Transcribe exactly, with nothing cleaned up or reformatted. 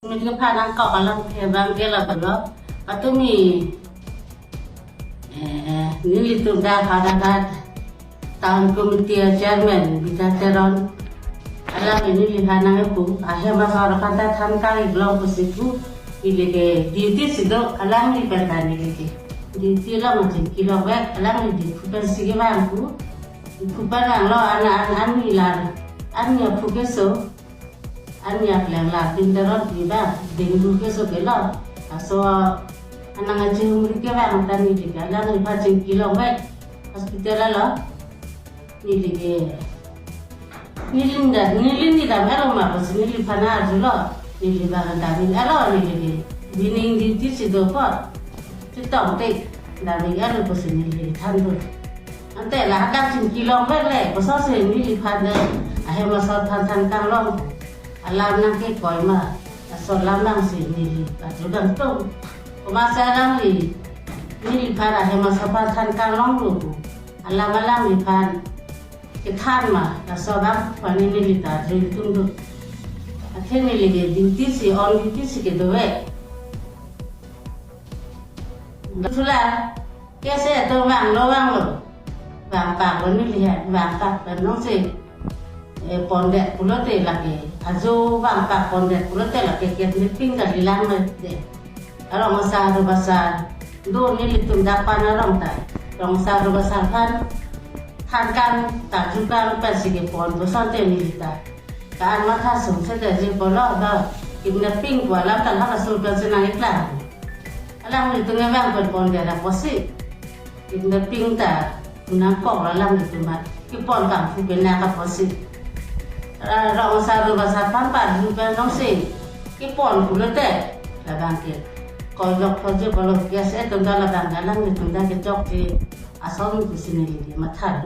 Mit kephan nangkok alam ke bang ke la belo. Patumi, eh, nelitum dak hadak town committee chairman Bidya Teron. Alam neliphan nangpu, ahem asor aphan ta than kang-ik long pusi pu, neli ke duty si do, alam neliphan ta neli ke duty long chingki longvek, alam neli Diphu pensi kevang pu. Diphu pen vanglo, an an an neli la, an neli aphu keso, an neli akleng la Bidya Teron pi bang, dengue keso ke lo. Laso anang achihumri kevang ta neli ke, alam neliphan chingki longvek hospital along. Neli ke, neli dak, neli neli dam arlo ma pusi neliphan arjulo. Neli bang dam arlo, neli ke winning duty si do apot. Chetong te dam arlo pusi neli than do. Ante la hadak chingki longvek le, kosonsi neliphan de ahem asor aphan than kang long. Alam nangkekoi ma, laso alam nangsi neli arju dam tung. Komatsi alangli, neliphan ahem asor aphan than kang longlo pu alam alangliphan kethan ma, laso abang pini neli ta arju tung do. Athe neli ke duty si, on duty si kedo ve. Thula, case atum vanglo vanglo. Vangpaklo neli he, vangpak pen nongsi, eh, pondet pulote lake. Ajo vangpak pondet pulote lake kidnapping kalilang mate. Arong asar, arlo asar, do nelitum dak pan arong ta. Rong asar, arlo asar aphan than kang, tarju kang pensi kepon do sante neli ta. Ka-an matha sung sete je pulo, ba kidnapping pu alam ta halaso pensi nang-iklang. Alanglitum kevang pen pondet apotsi kidnapping ta nangkok lo alanglitum ma, kepon kangpu pen nang apotsi. Ra-, rong asar, arlo asar aphan parju pen nongsi kepon pulote labang ke koi jok pho je pulo, case atum ta labang ke alanglitum ta kechokche ason pusi neli ke matha.